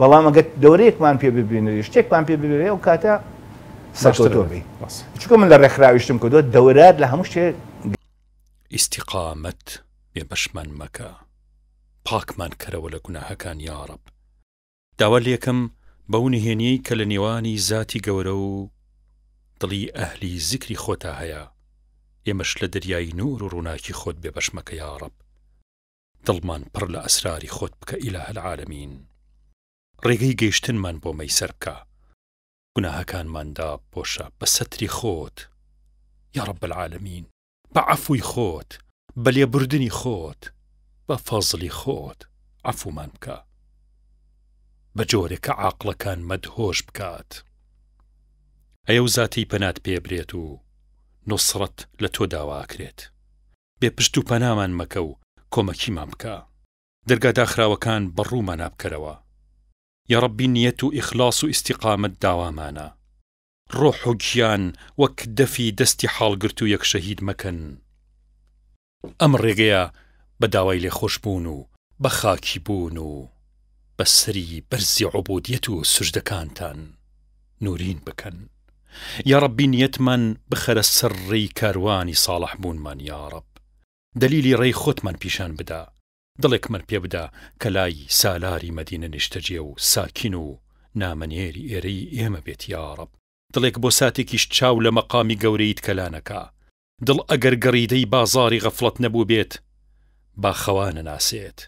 بەڵام ئەگەر دەورەیەکمان پێ ببینری شتێکمان پێ ببینری ئەو کاتە سەرکەوتوو بی چونکە من لە ڕێکخراویشتم کردووە دەورات لە هەموو شتێک ئیستیقامەت بێبەشمان مەکە پاکمان کەرەوە لە گوناهەکان یاڕەب. داوا لێکەم بەو نهێنیەی کە لە نێوانی زاتی گەورە و دڵی ئەهلی زیکری خۆتا هەیە ئێمەش لە دەریای نور و ڕووناکی خۆت بێبەش مەکە یاڕەب دڵمان پڕ لە ئەسراری خۆت بکە ئیلاه العالمین ڕێگەی گەیشتنمان بۆ مەیسەر بکە گوناهەکانمان دابپۆشە بە سەتری خۆت یاڕب العالمین. بە عەفوی خۆت، بە لێبوردنی خۆت، بە فەزڵی خۆت عەفومان بکە. بە جۆرێک کە عاقڵەکان مەدهۆش بکات. ئەی ئەو زاتەی پەنات پێ برێت و نوسڕەت لە تۆ داوا ئەکرێت. بێ پشت و پەنامان مەکە و کۆمەکیمان بکە. دەرگا داخراوەکان بە ڕوومانا بکەرەوە. یاڕەبی نیەت و ئیخلاص و ئیستیقامەت داوامانە. ڕۆح و گیان وەک دەفی دەستی حاڵگرتوویەک شەهید مەکەن. ئەم ڕێگەیە بە داوای لێخۆشبوون و بە خاکی بوون و بە سەری بەرزی عوبودیەت و سوجدەکانتان نورین بکەن. یاڕەبی نیەتمان بخەرە سەر ڕێی کاروانی ساڵح بوونمان یاڕەب دەلیلی ڕێی خۆتمان پیشان بدە دڵێکمان پێ بدە کە لای سالاری مەدینە نیشتەجێ و ساکین و نامەنێری ئێرەی ئێمە بێت یاڕەب دڵێک بۆ ساتێکیش چاو لە مەقامی گەورەیت کەلا نەکا دڵ ئەگەر گەڕیدەی بازاڕی غەفڵەت نەبووبێت با خەوا نەناسێت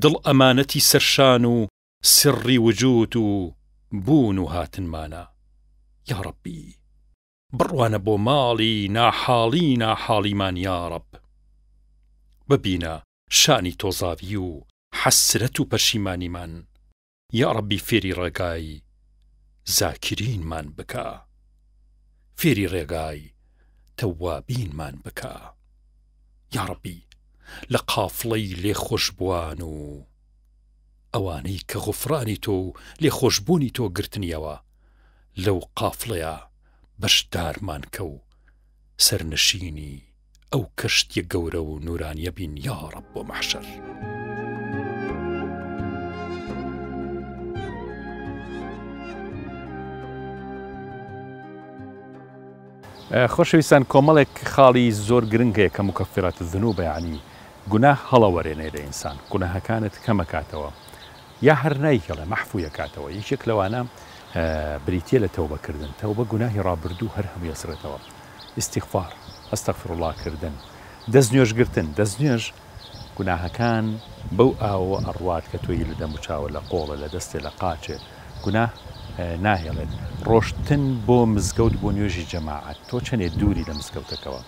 دڵ ئەمانەتی سەرشان و سڕی وجود و بوون و هاتنمانە یاڕەبی بڕوانە بۆ ماڵی ناحاڵی ناحاڵیمان یاڕەب ببینە شانی تۆزاوی و حەسرەت و پەشیمانیمان یاڕەبی فێری ڕێگای زاکرینمان بکە فێری ڕێگای تەوابینمان بکە یاڕەبی لە قافڵەی لێخۆشبووان و ئەوانەی کە غوفرانی تۆ و لێخۆشبوونی تۆ گرتنیەوە لەو قافڵەیە بەشدارمان کە و سەرنشینی ئەو کەشتیە گەورە و نورانیە بین یاڕەب بۆ مەحشەر. خۆشەویستان کۆمەڵێک خاڵی زۆر گرنگ هەیە کە مکفرات الذنوب یعنی گوناه هەڵەوەرێنێ لە ئینسان گوناهەکانت کەمەکاتەوە یا هەر نایهێڵێ مەحفوی ئەکاتەوە یەکێک لەوانە بریتیە لە تەوبە کردن تەوبە گوناهی ڕابردوو هەر هەمووی ئەسڕێتەوە ئیستیغفار استغفر اللە کردن دەست نوێژ گرتن دەست نوێژ گوناهەکان بەو ئاوەوە ئەڕوات کە تۆی لە دەم و چاوە لە قۆڵە لە دەستێ لە قاچێ گوناه ناهێڵێت ڕۆشتن بۆ مزگەوت بۆ نوێژی جەماعەت تۆ چەنێ دووری لە مزگەوتەکەوە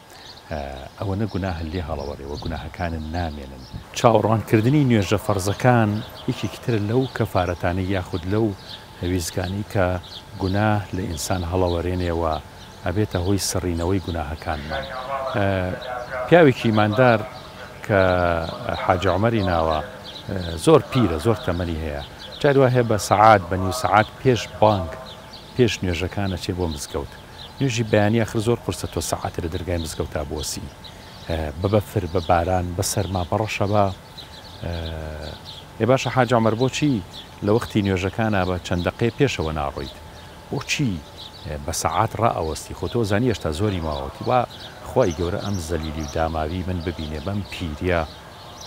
ئەوەنە گوناهت لێ هەڵەوەڕێ و گوناهەکانت نامێنن. چاوەڕوانکردنی نوێژە فەرزەکان یەکێکی ترە لەو کەفارەتانەی یاخود لەو ویزگانەی کە گوناه لە ئینسان هەڵەوەرێنێ و ئەبێتە هۆی سڕینەوەی گوناهەکانمان. پیاوێکی ئیماندار کە حاجی عومەری ناوە. زۆر پیرە زۆر تەمەنی هەیە جاری وا هەیە بە سەعات بە نیو سەعات پێش بانگ پێش نوێژەکان ئەچێ بۆ مزگەوت نوێژی بەیانی ئاخر زۆر قورسە تۆ سەعاتێ لە دەرگای مزگەوتا بوەسی بە بەفر بە باران بە سەرما بە ڕەشەبا ئێ باشە حاج عومەر بۆچی لە وەختی نوێژەکانا بە چەند دەقەیە پێشەوە ناڕۆیت بۆچی بە سەعات ڕائەوەستی خۆ تۆ زانی هێشتا زۆری ماوە وتی وا خوای گەورە ئەم زەلیلی و داماوی من ببینێ بەم پیریە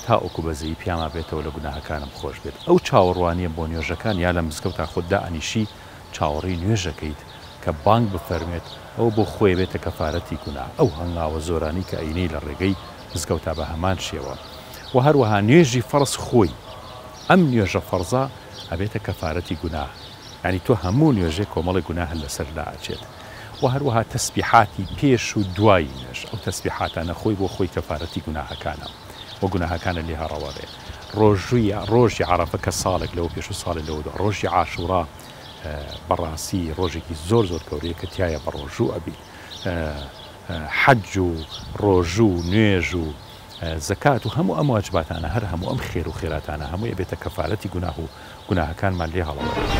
تاوەکو بەزەیی پیاما بێتەوە لە گوناهەکانم خۆش بێت ئەو چاوەڕوانیە بۆ نوێژەکان یا لە مزگەوتا خۆت دائەنیشی چاوەڕێی نوێژەکەیت کە بانگ بفەرموێت ئەوە بۆ خۆی ئەبێتە کەفارەتی گوناه ئەو هەنگاوە زۆرانەی کە ئەینێی لە ڕێگەی مزگەوتا بە هەمان شێوە وە هەروەها نوێژی فەڕز خۆی ئەم نوێژە فەڕزە ئەبێتە کەفارەتی گوناه یانی تۆ هەموو نوێژێک کۆمەڵێک گوناهت لەسەر لائەچێت وە هەروەها تەسبیحاتی پێش و دوای نوێژ ئەو تەسبیحاتانە خۆی بۆ خۆی کەفارەتی گوناهەکانە وە گوناهەکانت لێ هەڕەوەڕێ ڕۆژووی ڕۆژی عەڕەفە کە ساڵێک لەوە پێش و ساڵێ لەوە دوا ڕۆژی عاشوڕا بەڕاستی ڕۆژێکی زۆر زۆر گەورەیە کە تیایا بەڕۆژوو ئەبیت حەج و ڕۆژوو و نوێژ و زەکات و هەموو ئەم واجباتانە هەر هەموو ئەم خێر و خێراتانە هەمووی ئەبێتە کەفارەتی گوناه و گوناهەکانمان لێ هەڵەوەرێت.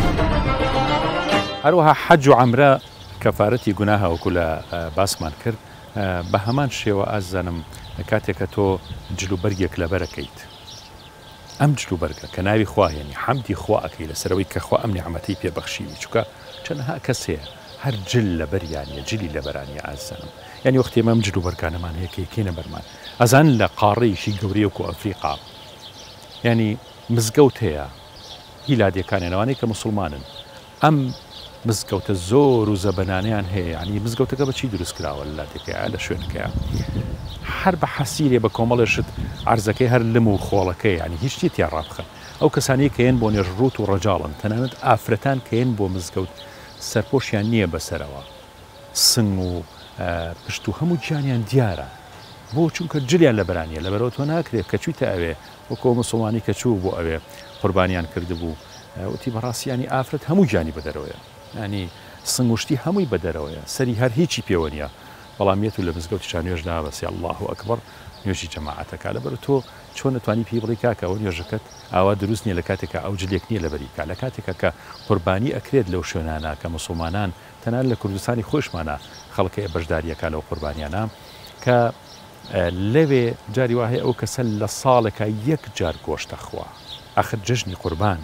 هەروەها حەج و عەمرە کەفارەتی گوناهە وەکو لە باسمان کرد بە هەمان شێوە ئازیزانم کاتێک کە تۆ جل و بەرگێک لەبەرەکەیت ئەم جل و بەرگە کە ناوی خوا هێنی حەمدی خوا ئەکەی لەسەرەوەی کە خوا ئەم نیعمەتەی پێ بەخشیوی چونکە چەنەها کەس هەیە هەر جل لەبەریا نیە جلی لەبەرا نیە ئازیزانم یانی وەختی ئێمە ئەم جل و بەرگانەمان هەیە کە یەکەینە بەرمان ئەزانن لە قاڕەیەکی گەورەی وەکو ئەفریقا یانی مزگەوت هەیە هی لادێکانیان ئەوانەی کە موسڵمانن ئەم مزگەوتە زۆر و زەبەنانەیان هەیە یانی مزگەوتەکە بە چی دروست کراوە لە لادێکەیە لە شوێنەکەیە هەر بە حەسیرێ بە کۆمەڵێ شت عەرزەکەی هەر لم و خۆڵەکەی یانی هیچ نیە تیا ڕابخەن ئەو کەسانەی کە یەن بۆ نوێژ ڕووت و ڕەجاڵن تەنانەت ئافرەتان کە یەن بۆ مزگەوت سەرپۆشیان نییە بەسەرەوە سنگ و پشت و هەموو گیانیان دیارە بۆ چونکە جلیان لەبەرا نییە لەبەرەوە تۆ ناکرێت کە چوویتە ئەوێ وەکو ئەو موسڵمانی کە چوو بۆ ئەوێ قوربانیان کردبوو وتی بەڕاستی یانی ئافرەت هەموو گیانی بەدەرەوەیە یانی سنگ و شتی هەمووی بەدەرەوەیە سەری هەر هیچی پێوە نییە بەڵام یەت و لە مزگەوتیشا نوێژ نابەسێ اللە اکبر نوێژی جەماعەتەکا لەبەر تۆ چۆن ئەتوانی پێی بڵێی کاکە ئەوە نوێژەکەت ئاوا دروست نییە لە کاتێکا ئەو جلێک نییە لەبەری بکا لە کاتێکا کە قوربانی ئەکرێت لەو شوێنانە کە موسڵمانان تەنانەت لە کوردستانی خۆیشمانا خەڵک هەیە بەشداری ئەکا لەو قوربانیانە کە لەوێ جاری وا هەیە ئەو کەسە لە ساڵێکا یەک جار گۆشت ئەخوا ئاخر جەژنی قوربان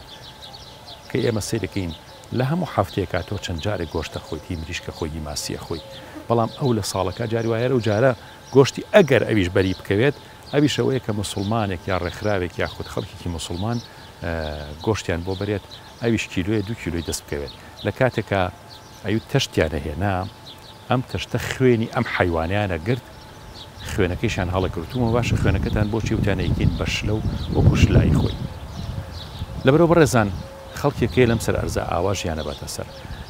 کە ئێمە سەیرەکەین لە هەموو هەفتەیەکا تۆ چەند جارێک گۆشت ئەخۆیت هی مریشک ئەخۆی هی ماسی ئەخۆی بەڵام ئەو لە ساڵەکا جاری وایە ئەو جارە گۆشتی ئەگەر ئەویش بەری بکەوێت ئەویش ئەوەیە کە موسڵمانێک یا ڕێکخراوێک یاخود خەڵکێکی موسڵمان گۆشتیان بۆ بەرێت ئەویش کیلۆیە دوو کیلۆی دەست بکەوێت لە کاتێکا ئەیوت تەشتیان ئەهێنا ئەم تەشتە خوێنی ئەم حەیوانەیان ئەگرت خوێنەکەیشیان هەڵەگرت وتومە باشە خوێنەکەتان بۆچی وتیان ئەیکەین بە شلە و وەکو شلایی خۆی لەبەرئەوە بەڕێزان خەڵکێک هەیە لەم سەر ئەرزە ئاوا ژیان ئەباتە سەر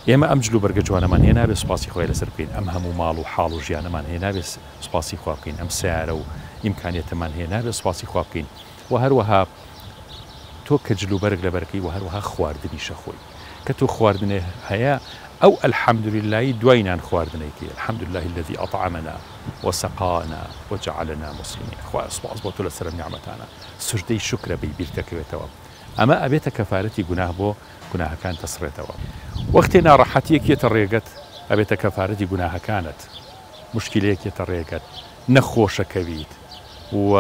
ئێمە ئەم جل و بەرگە جوانەمان هەیە نابێ سوپاسی خوای لەسەر بکەین ئەم هەموو ماڵ و حاڵ و ژیانەمان هەیە نابێ سوپاسی خوا بکەین ئەم سەیارە و ئیمکانیەتەمان هەیە نابێ سوپاسی خوا بکەین وە هەروەها تۆ کە جل و بەرگ لەبەرکەی وە هەروەها خواردنیشە خۆی کە تۆ خواردنێ هەیە ئەو الحمدللە ی دوای نان خواردنەی کەی الحمدللە الذی اطعمنا وسقانا وجعلنا مسلمین خوایە سوپاس بۆ تۆ لەسەر ئەم نیعمەتانە سوجدەی شوکرە بەی بیرتەکەوێتەوە ئەمە ئەبێتە کەفارەتی گوناه بۆ گوناهەکان دەسڕێتەوە وەختێ ناڕەحەتیەک یەتە ڕێگەت ئەبێتە کەفارەتی گوناهەکانت موشکیلەیەک یەتە ڕێگەت نەخۆشەکەویت و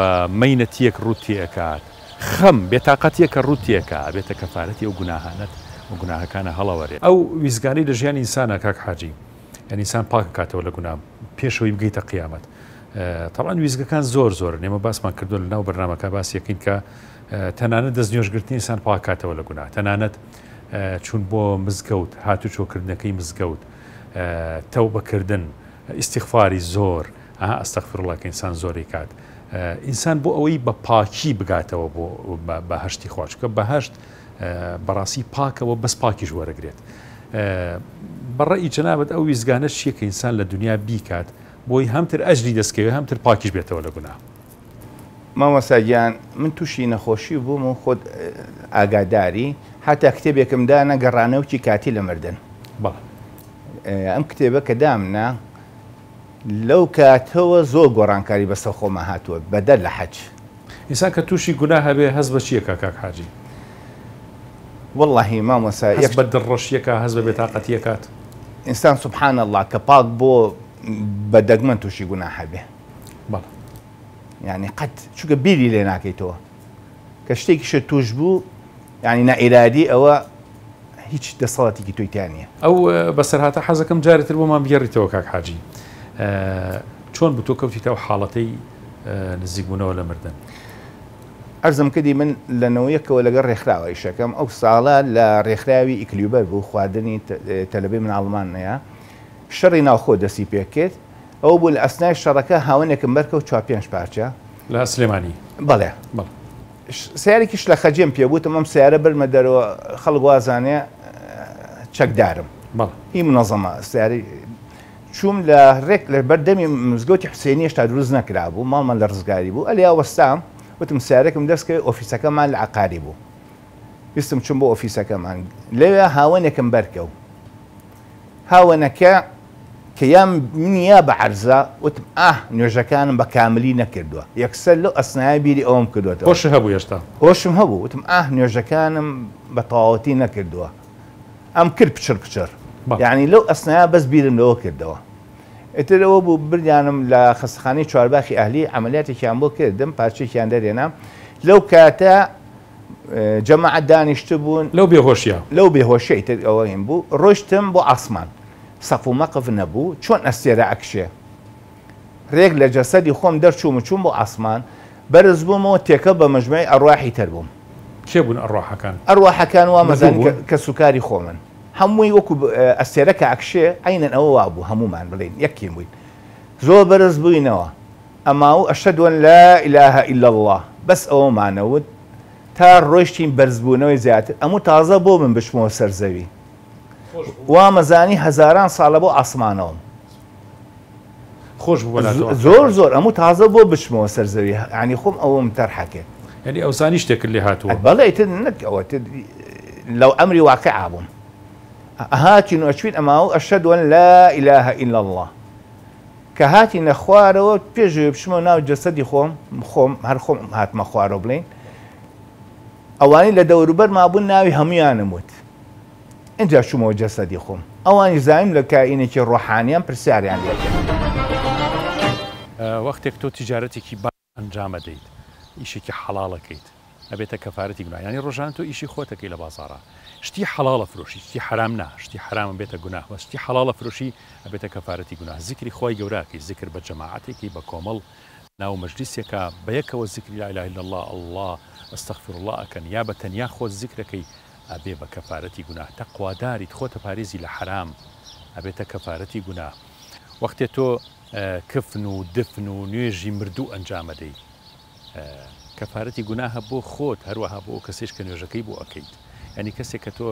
مەینەتیەک ڕووت تێئەکات خەم، بێتاقەتیەکە ڕووت تێکا ئەبێتە کەفارەتی ئەو گوناهانەت و گوناهەکانە هەڵەوەرێ. ئەو ویستگانەی لە ژیانی ئینسانا کاک حاجی یانی ئینسان پاک ئەکاتەوە لە گوناه پێش ئەوەی بگەیتە قیامەت تەبعەن ویستگەکان زۆر زۆرن ئێمە باسمان کردووە لە ناو بەرنامەکە باسی ئەکەین کە تەنانەت دەست نوێژگرتنی ئینسان پاک کاتەوە لە گوناه تەنانەت چوون بۆ مزگەوت هاتوچۆکردنەکەی مزگەوت تەوبەکردن ئیستیغفاری زۆر ئەها استغفراللە کە ئینسان زۆری کات ئینسان بۆ ئەوەی بە پاکی بگاتەوە بۆ بەهەشتی خوا چونکە بەهەشت بەڕاستی پاکەوە بەس پاکیش وەرەگرێت بەڕێی جەنابەت ئەو ویزگانە چییە کە ئینسان لە دنیا بیکات بۆی هەمتر ئەجری دەستکەوێت هەمتر پاکیش بێتەوە لە گوناه. مامۆستا گیان من تووشی نەخۆشی بووم و خۆت ئاگاداری حتا کتێبێکم دانا گەڕانەوەکی کاتی لە مردن بەڵێ ئەم کتێبە کە دامنا لەو کاتەوە زۆر گۆڕانکاری بەسەر خۆما هاتووە بەدەر لە حەج. ئینسان کە تووشی گوناه ئەبێ هەست بە چی ئەکا کاک حاجی؟ وەڵاهی مامۆستا هەست بە دڵڕەشی ئەکا، هەست بە بێتاقەتی ئەکات؟ ئینسان سبحان اللە کە پاک بۆ بە دەگمەن تووشی گوناه ئەبێ. بەڵێ. یانی قەت چونکە بیری لێ ناکەیتەوە. کە شتێکیشت تووش بوو یانی نائیرادی ئەوە هیچ دەسەڵاتێکی تۆی تیا نییە. ئەو بەسەرهاتە حەزەکەم جارێ تر بۆمان بگێڕیتەوە کاک حاجی. چۆن بوو تۆ کەوتیتە ئەو حاڵەتەی نزیکبوونەوە لە مردن؟ عەرزم کردی من لە نەوەیەکەوە لەگەڵ ڕێکخراوە ئیشەکەم ئەو ساڵە لە ڕێکخراوی ئیکلیوبەر بوو خواردنی تەلەبەی مناڵمان هەیە شەڕی ناوخۆ دەستی پێکرد ئەوە بوو لە ئەسنای شەڕەکە هاوەنێکم بەرکەوت چوار پێنج پارچە لە سلێمانی؟ بەڵێ. بەڵێ. سەیارێکیش لە خەجێم پێ بوو وتم ئەم سەیارە بەرمە دەرەوە خەڵک وازانێ چەکدارم. بەڵێ. هی منەزەمە سەیارەی چووم لە ڕێک لە بەر دەمی مزگەوتی حوسێنی هێشتا دروست نەکرابوو ماڵمان لە ڕزگاری بوو ئەلیا وەستام وتم سیارەکم دەست کەوێ ئۆفیسەکەمان لە عەقاری بوو ویستم چوم بۆ ئۆفیسەکەمان لەوێ هاوەنێکم بەرکەو هاوەنەکە کە یا منی یا بە عەرزە وتم ئاه نوێژەکانم بە کاملی نەکردووە یەکسەر لەو ئەسنایە بیری ئەوەم کردوێتەوە هۆشت هەبوو هێشتا؟ هۆشم هەبوو وتم ئاه نوێژەکانم بە تەواوەتی نەکردووە ئەم کرد پچڕ پچڕ یانی لەو ئەسنایە بەس بیرم لەوە کردەوە ئیتر ئەوە بوو بردیانم لە خەستەخانەی چوارباخی ئەهلی عەمەلیاتێکیان بۆ کردم پارچەیەکیان دەرێنام لەو کاتە جەماعەت دانیشتبوون لەو بێهۆشیە لەو بێهۆشیە ئیتر ئەوە هین بوو ڕۆشتم بۆ ئاسمان سەف و مەقف نەبوو چۆن ئەستێرە ئەکشێ رێک لە جەسەدی خۆم دەرچووم و چووم بۆ ئاسمان، بەرز بوومەوە تێکەڵ بە مەجموعەی ئەرواحی تر بووم. کێ بوون ئەرواحەکان؟ ئەرواحەکان وامەزانی مردوو بوون؟ کەسوکاری خۆمن. هەمووی وەکوو ئەستێرە کە ئەکشێ، عەینەن ئەوە وابوو، هەموومان بڵێین یەکین بووین. زۆر بەرز بووینەوە. ئەما و ئەشهەدو ان لا الە الا اللە بەس ئەوەمان ئەوت تا ڕۆیشتین بەرزبوونەوەی زیاتر ئەموو تازە بۆ من بچمەوە سەر زەوی. وامەزانی هەزاران ساڵە بۆ ئاسمانەوەم. خۆش بوو بەلاتەوە زۆر زۆر ئەموو تازە بۆ بچمەوە سەر زەوی یانی خۆم ئەوەم تەرحە کرد. یانی ئەوزانی شتێکت لێ هاتووە. بەڵێ ئیتر نەک ئەوە تر لەو ئەمری واقیعا بووم ئەهاتین و ئەچوین ئەماو ئەشهەدو ان لا الە الا اللە کە هاتینە خوارەوە پێش ئەوەی بچمەوە ناو جەسەدی خۆم خۆم هەر خۆم هاتمە خوارەوە بڵێین ئەوانەی لە دەوروبەرما بوون ناوی هەموویانم وت. ئینجا چوومەوە جەسەدی خۆم. ئەوانیش زانیم لە کائینێکی ڕۆحانییام پرسیاریان لێ کرد. وەختێک تۆ تیجارەتێکی باش ئەنجام ئەدەیت، ئیشێکی حەڵاڵ ئەکەیت، ئەبێتە کەفارەتی گوناه. یانی ڕۆژانە تۆ ئیشی خۆت ئەکەی لە بازاڕا، شتی حەڵاڵ ئەفرۆشی، شتی حەرام نا، شتی حەرام ئەبێتە گوناه، بەس شتی حەڵاڵ ئەفرۆشی ئەبێتە کەفارەتی گوناه. زیکری خوای گەورە ئەکەی، زیکر بە جەماعەتێکی، بە کۆمەڵ، ناو مەجلیسێکا بەیەکەوە زیکری لا الە الا اللە، اللە، استغفر اللە ئەکەن، یا بە تەنیا خۆت زیکرەکەی، ئەبێ بە کەفارەتی گوناه تەقواداریت خۆت ئەپارێزی لە حەرام ئەبێتە کەفارەتی گوناه وەختێ تۆ کفن و دفن و نوێژی مردوو ئەنجامەدەی کەفارەتی گوناهە بۆ خۆت هەروەها بۆ ئەو کەسیش کە نوێژەکەی بۆ ئەکەیت یعنی کەسێک کە تۆ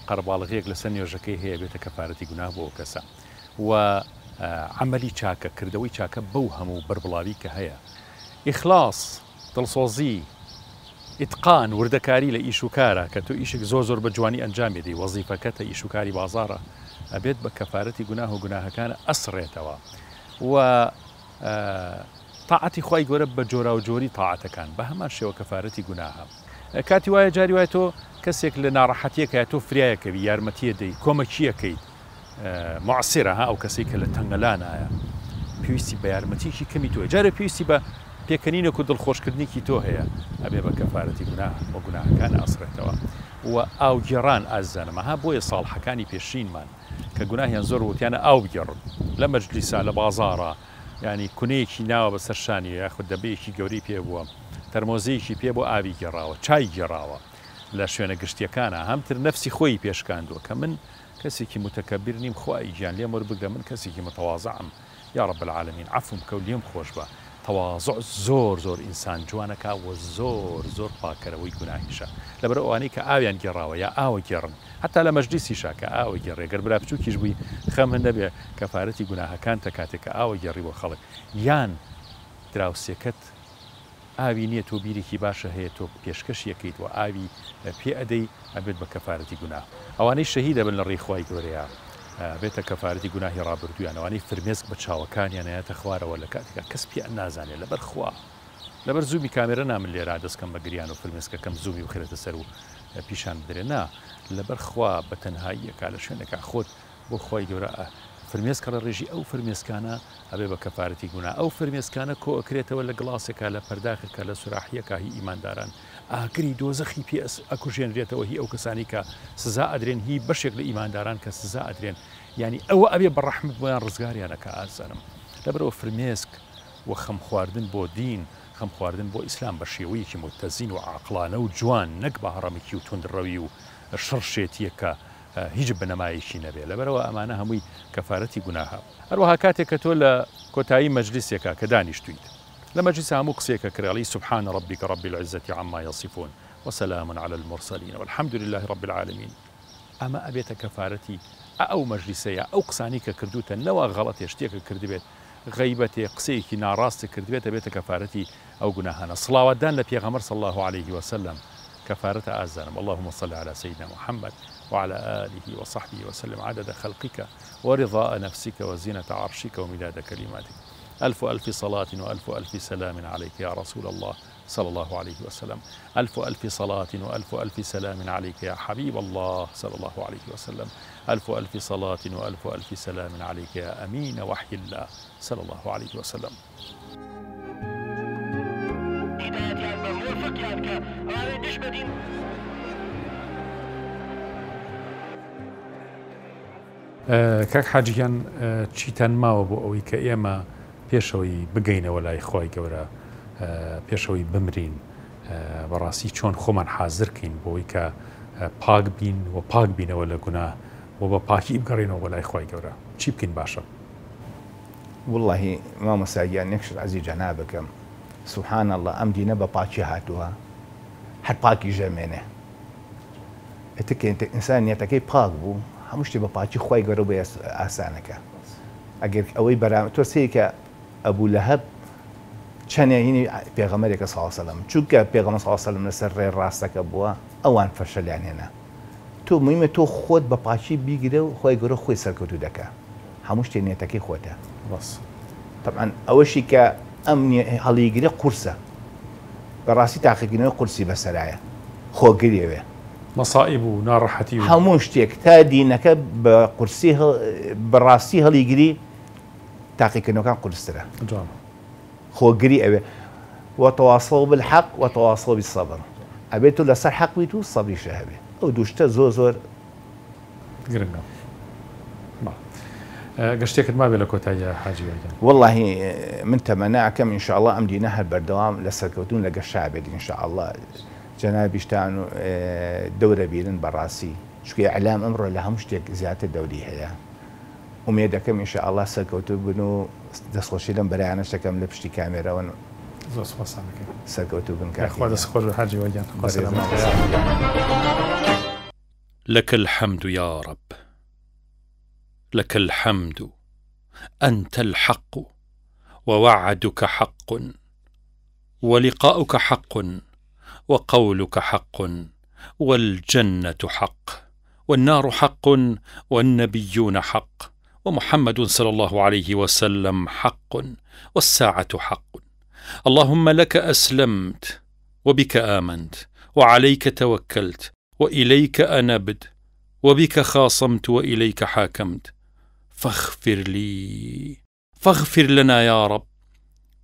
قەرەباڵغیەک لەسەر نوێژەکەی هەیە بێتە کەفارەتی گوناه بۆ ئەو کەسە و عەمەلی چاکە کردەوەی چاکە بەو هەموو بەربڵاوی کە هەیە ئیخلاص دڵسۆزی، ئیتقان، وردەکاری لە ئیش و کارا، کە تۆ ئیشێک زۆر زۆر بە جوانی ئەنجامی دەی، وەزیفەکەتە، ئیش و کاری بازاڕە، ئەبێت بە کەفارەتی گوناه و گوناهەکانە ئەسڕێتەوە و تاعەتی خوای گەورە بە جۆراوجۆری تاعەتەکان بە هەمان شێوە کەفارەتی گوناهە. کاتی وایە جاری وایە تۆ کەسێک لە ناڕەحەتیەکایە تۆ فریایەکەوی، یارمەتیە دەی، کۆمەکیەکەیت، موعسیرە ها ئەو کەسەی کە لە تەنگەلانایە پێویستی بە یارمەتیەکی کەمی تۆیە جارێ پێویستی بە پێکەنینێک و دڵخۆشکردنێکی تۆ هەیە ئەبێ بە کەفارەتی گوناه و گوناهەکان ئەسڕێتەوە و ئاوگێڕان ئازیزانم ها بۆیە ساڵحەکانی پێشینمان کە گوناهیان زۆر وتیانە ئاو بگێڕن لە مەجلیسا لە بازاڕا یانی کونەیەکی ناوە بەسەر شانی یاخود دەبەیەکی گەورەی پێ بووە تەرمۆزەیەکی پێ بۆ ئاوی گێڕاوە چای گێڕاوە لە شوێنە گشتیەکانە هەمتر نەفسی خۆی پێشکاندووە کە من کەسێکی موتەکەبیر نیم خوای گیان لێم وەربگرە من کەسێکی متواضعم یاڕب العالمین عەفوم بکەو لێم خۆشبە تەواضع زۆر زۆر ئینسان جوانەکا وە زۆر زۆر پاکەرەوەی گوناهیشە لەبەر ئەوانەی کە ئاویان گێڕاوە یا ئاوە گێڕن هەتا لە مەجلیسیشا کە ئاوە گێڕێ گەر برا بچوکیش بووی خەمت نەبێ کەفارەتی گوناهەکانتە کاتێک کە ئاوە گێڕی بۆ خەڵک یان دراوسێکەت ئاوی نیە تۆ بیرێکی باشە هەیە تۆ پێشکەشی ئەکەیت وە ئاوی پێ ئەدەی ئەبێت بە کەفارەتی گوناه. ئەوانەی شەهید ئەبن لە ڕێی خوای گەورەیا ئەبێتە کەفارەتی گوناهی ڕابردوویان ئەوانەی فرمێسک بە چاوەکانیان ئەیاتە خوارەوە لە کاتێکا کەس پێیان نازانێ لەبەر خوا. لەبەر زوومی کامێرە نا من لێرە دەست کەم بە گریان و فرمێسکەکەم زوومی بخرێتە سەر و پیشان بدرێ نا لەبەر خوا بە تەنهاییەکا لە شوێنێکا خۆت بۆ خوای گەورە فرمێسک هەڵەڕێژی ئەو فرمێسکانە ئەبێ بە کەفارەتی گونا ئەو فرمێسکانە کۆ ئەکرێتەوە لە گڵاسێکا لە پەرداخێکا لە سوراحیەکا هی ئیمانداران ئاگری دۆزەخی پێ ئەکوژێنرێتەوە هی ئەو کەسانی کە سزا ئەدرێن هی بەشێک لە ئیمانداران کە سزا ئەدرێن یانی ئەوە ئەبێ بە ڕەحمەت بۆیان ڕزگاریان ئەکا ئازیزانم لەبەرئەوە فرمێسک و خەم خواردن بۆ دین خەم خواردن بۆ ئیسلام بە شێوەیەکی موتەزین و عاقڵانە و جوان نەک بە هەڕەمەکی و توندڕەوی و شڕ شێتیەک کە هیچ بنەمایەکی نەبێ لەبەرئەوە ئەمانە هەمووی کەفارەتی گوناهە. هەروەها کاتێک کە تۆ لە کۆتایی مەجلیسێکا کە دانیشتوویت لە مەجلیسا هەموو قسەیەک ئەکرێ ئەڵێی سبحان ربک رب العزة عما یصفون وسلام علی المرسلین والحمد للە رب العالمین ئەمە ئەبێتە کەفارەتی ئە ئەو مەجلیسە یا ئەو قسانەی کە کردووتە نەوا غەڵەتێ شتێکت کردبێت غەیبەتێ قسەیەکی ناڕاستت کردبێت ئەبێتە کەفارەتی ئەو گوناهانە صڵاواتدان لە پێغەمبەر صلی اللە علیه وسلم کەفارەتە ئازیزانم اللهم صل علی سیدنا محمد وعلی آله وصحبه وسلم عدد خلقک ورضاء نفسک وزینة عرشک ومداد کلماتک الف الف صلاة والف الف سلام علیک یا رسول اللە صلی اللە علیه وسلم الف الف صلاة والف الف سلام علیک یا حبیب اللە صلی اللە علیه وسلم الف الف صلاة والف الف سلام علیک یا امین وحی اللە صلی اللە علیه وسلم. هیدایەتیان بە مۆفەقیان کە ئەوانەی دژ بە دین. کاک حاجی گیان چیتان ماوە بۆ ئەوەی کە ئێمە پێشەوەی بگەینەوە لای خوای گەورە پێشەوەی بمرین بەڕاستی چۆن خۆمان حازر کەین بۆی کە پاک بین و پاک بینەوە لە گوناه و بە پاکی بگەڕێنەوە بۆ لای خوای گەورە چی بکەین باشە؟ وەڵاهی مامۆستا گیان یەک شت عەزیز جەنابکم سبحان اللە ئەم دینە بە پاکی هاتووە هەر پاکیش ئەمێنێ ئیتر کە ئینسان نیەتەکەی پاک بوو هەموو شتێ بە پاکی خوای گەورە بۆی ئاسانەکە ئەگەر ئەوەی بەرام تۆ سەیرکە ئەبوو لەهەب چەنێ هینی پێغەمبەرێکە صلی الله علیه وسلم چونکە پێغەمبەر صلی الله علیه وسلم لەسەر ڕێ ڕاستەکە بووە ئەوان فەشەلیان هێنا تۆ مهمە تۆ خۆت بە پاکی بیگرە و خوای گەورە خۆی سەرکەوتوو دەکا هەموو شتێ نیەتەکەی خۆتە ڕاست. تەبعەن ئەوەشی کە ئەم هەڵیگرێ قورسە بەڕاستی تاقیکردنەوەی قورسی بەسەرایە خۆگری ئەوێ. مەسائیب و ناڕەحەتی و. هەموو شتێک تا دینەکە بە قورسی بە ڕاستی هەڵیگری تاقیکردنەوەکان قورسترە. جوانە. خۆگری ئەوێ وتواصوا بالحق وتواصوا بالصبر ئەبێ تۆ لەسەر حەق بیت و سەبریشت هەبێ ئەو دوو شتە زۆر زۆر گرنگە. گەر شتێکت مابێ لە کۆتاییا حاجی گیان. وەڵاهی من تەمەنا ئەکەم ان شاء اللە ئەم دینە هەر بەردەوام لە سەرکەوتن لە گەشا بێت ان شاء اللە جەنابیشتان دەورە بیرن بەڕاستی چونکە ئیعلام ئەمڕۆ لە هەموو شتێک زیاتر دەوری هەیە ئومێد دەکەم ان شاء اللە سەرکەوتوو بن و دەستخۆشی لەم برایانەش دەکەم لە پشتی کامێرەوەن. زۆر سوپاستان دەکەین. سەرکەوتوو بن کاک یاخوا دەست خۆش بێت حاجی گیان خوا سەلامەت بێت. لك الحمد یا رب لك الحمد انت الحق ووعدك حق ولقاؤك حق وقولك حق والجنة حق والنار حق والنبيون حق ومحمد صلى الله عليه وسلم حق والساعة حق اللهم لك أسلمت وبك آمنت وعليك توكلت وإليك أنبت وبك خاصمت وإليك حاكمت فاغفر لي فاغفر لنا يا رب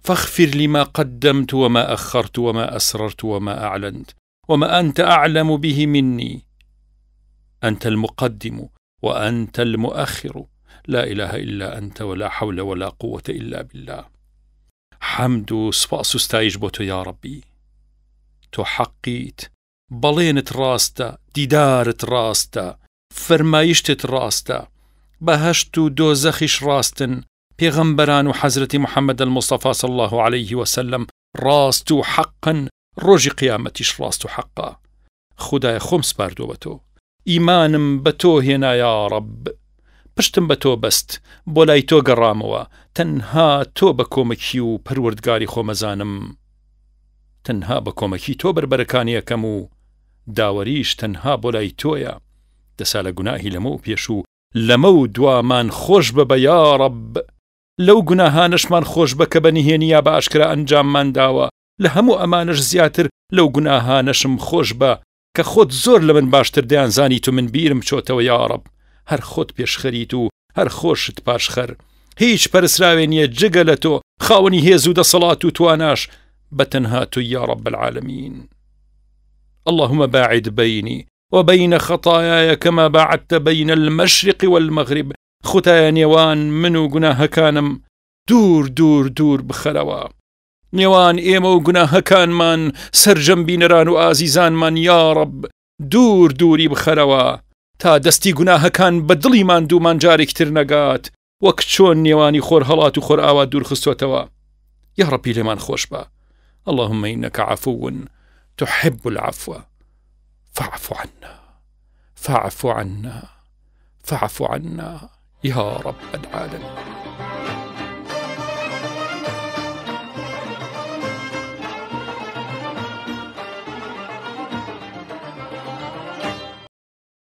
فاغفر لما قدمت وما أخرت وما أسررت وما أعلنت وما أنت أعلم به مني أنت المقدم وأنت المؤخر لا إله إلا أنت ولا حول ولا قوة إلا بالله حەمد و سوپاس و ستایش بۆ تۆ یاڕەبی تۆ حەقیت بەڵێنت ڕاستە دیدارت ڕاستە فەرمایشتت ڕاستە بەهەشت و دۆزەخیش ڕاستن پێغەمبەران و حەزرەتی محمد المصطفی صلی اللە علیه وسلم ڕاست و حەقن ڕۆژی قیامەتیش ڕاست و حەقە خودایە خۆم سپاردووە بە تۆ ئیمانم بە تۆ هێنا یاڕەب پشتم بە تۆ بەست بۆ لای تۆ گەڕامەوە تەنها تۆ بە کۆمەکی و پەروەردگاری خۆمەزانم تەنها بە کۆمەکی تۆ بەربەرەکانی ئەکەم و داوەریش تەنها بۆ لای تۆیە دەسا لە گوناهی لەمە و پێش و لەمە و دوامان خۆش بە بە یاڕەب لەو گوناهانەشمان خۆش بە کە بە نهێنی یا بە ئاشکرا ئەنجاممان داوە. لە هەموو ئەمانەش زیاتر لەو گوناهانەشم خۆش بە کە خۆت زۆر لە من باشتر دەیانزانیت و من بیرم چۆتەوە یاڕەب هەر خۆت پێشخەریت و هەر خۆشت پاشخەر هیچ پەرسراوێ نییە جگە لە تۆ خاوەنی هێز و دەسەڵات و تواناش بە تەنها تۆی یاڕەب العالمین اللهم باعد بینی وبین خطاياي كما باعدت بین المشرق والمغرب خودایە نێوان من و گوناهەکانم دوور دوور دوور بخەرەوە نێوان ئێمە و گوناهەکانمان سەرجەم بینەران و ئازیزانمان یاڕەب دوور دووری بخەرەوە تا دەستی گوناهەکان بە دڵی ماندوومان جارێکی تر نەگات وەک چۆن نێوانی خۆرهەڵات و خۆرئاوا دوور خستۆتەوە یاڕەبی لێمان خۆش بە اللهم انك عفو تحب العفو فاعف عنا فاعف عنا فاعف عنا يا رب العالمين.